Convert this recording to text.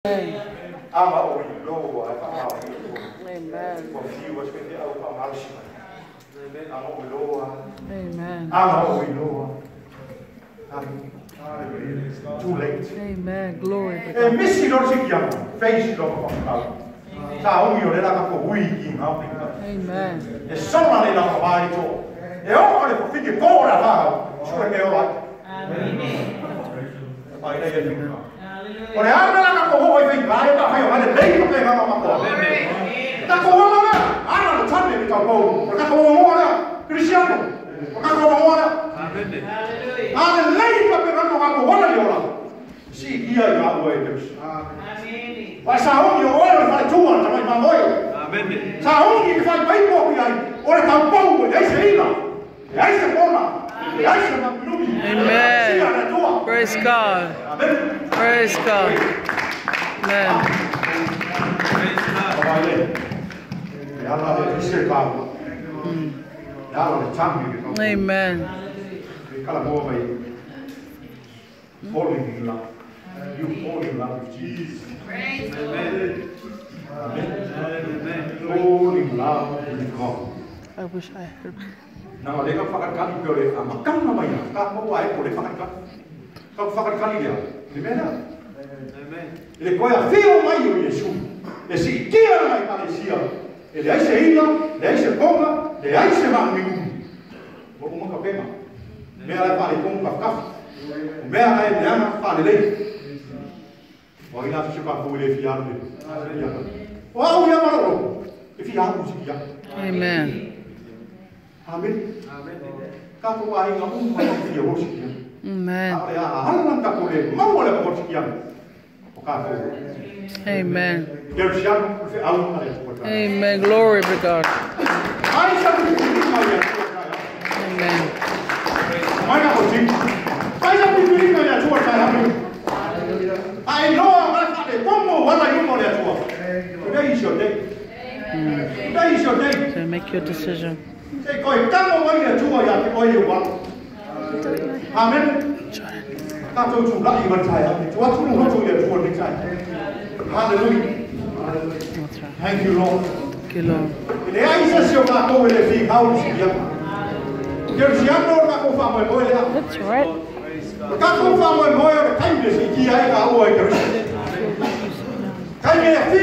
Amen. Amen. Too late. Amen. Glory to E God. misi lo si chiama, face lo fa. Sa o le la ko hui ki ngā. Amen. E sona le la mai to. E o le ko fiki ko ra fa. Sure me o la. Amen. Ai le le. O le ana la ko ho i fai vai ka fai o le lei ko ke ma ma ko. Ta ko ho la. Ana le tane le ka ko. O ka ko ho la. Cristiano. O ka ko ho la. Amen. Ana lei ka pe ka ko ho la le ola. Si ia i ka ue Deus. Amen. Vai sa o o le fai tua ta mai mamoi. Amen. Sa o ni fai pai po i ai. O le tau pau e ai se ila. E ai se pona. E ai se mapiluki. Amen. Sia le tua. Praise God. Amen. Praise God. Amen. Praise God. Vai le. E ala le se ka. E ala le tangi le ka. Amen. E kala mo mai. Falling in love. You fall in love with Jesus. Praise the Lord. Amen. Amen. Amen. Fall in love with God. I wish I had. Na le ka whakatikani pe o le a makanga mai a ka mo ai o le whakatikani. Ka whakatikani lea. Le mea lea. Amen. Le koe a whio mai o Iesu. Le si kia mai Palesia. E le ai se ila, le ai se ponga, le ai se manuminumi. O uma ka pema. Mea lai pale kongu ka whakafi. O mea lai le ana pale lei. O ina se ka fui le fialu le. O au ia maroro. E fialu si ia. Amen. Amen. Amen. Ka ko ai ngā uma i fia o si ia. Amen. A le a hana ka ko le mau le ko si ia. O ka ko. Amen. Deus ia fe au na le ko ta. Amen. Glory to God. Ai sa ku ku mai ia. Amen. Mai na ko ti. Ai sa ku ku mai ia tua ta ha. Ai no ma fa le komo wala yo mo le tua. Today is your day. Today is your day. So make your decision. Se ko e kamo mai ia tua ia te oi wa. Amen. Ka tau tu la i wa tai ha. Tua tu no tu ia tua ni tai. Hallelujah. That's right. Thank you, Lord. Thank you, Lord. Le ai sa se o ka ko le fi hau si ia. Ke si ano ka ko fa mo mo le. That's right. Praise God. Ka ko fa mo mo le kai le si ki ai ka o e ke. Kai le fi